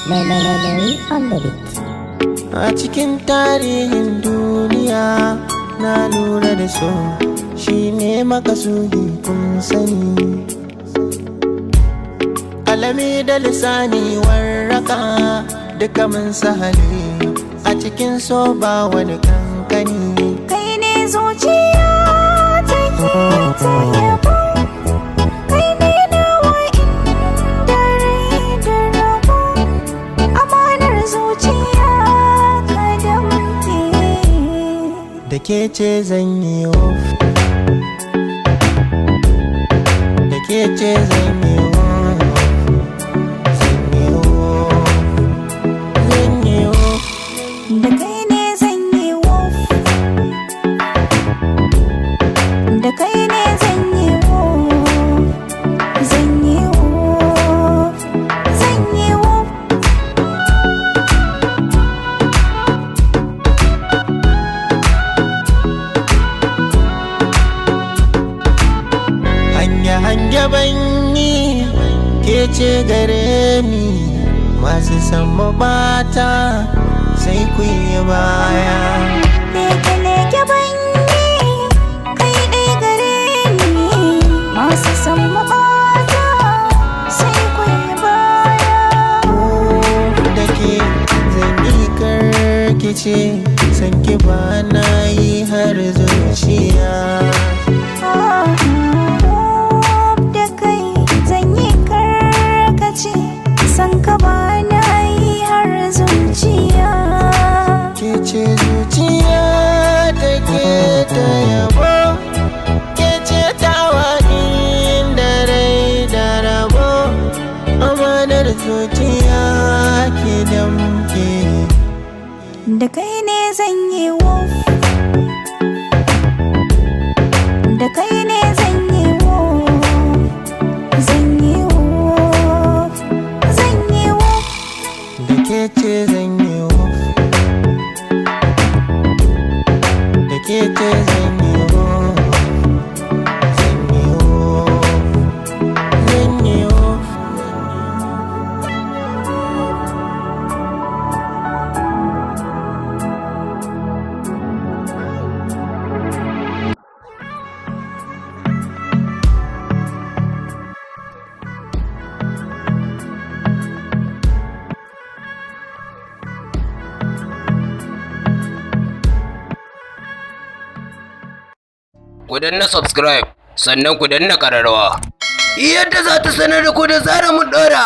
Melody on the beat. A cikin tarihin duniya na lura da so shi ne makasudi, kun sani. Alami da lisani warraka duka mun sahale a cikin so, ba wani kankani. Kai ne zuciya take ta yabo, kai ne nawa inda rai da rabo, amanar zuciya ka damke. Da ke ce zan yi wuf, da ke ce zan yi wuf, zan yi wuf, zan yi wuf. Da kai ne zan yi wuf, da kai ne zan yi wuf, zan yi wuf, zan yi wuf. Hanya hanya banyi ke ce gare ni, masu san mu bata sai ku yi baya. Leke leke banyi kai ɗai gare ni, masu san mabata sai ku yi baya. Da ke zan yi karkice, san ki ba na yi har zuciya. Da kai zan yi karkace, san ka ba na yi har zuciya. Ke ce zuciya take ta yabo, ke ce tawa inda rai da rabo, amanar zuciya ke damke. Da kai ne zan yi wuf, da kai ne zan yi wuf, zan yi wuf, zan yi wuf. Da ke ce zan yi wuf, da ke ce zan yi wuf, zan yi wuf, zan yi wuf. Ku danna subscribe, sannan ku danna ƙararrawa yadda za ta sanar da ku da zarar mun ɗora.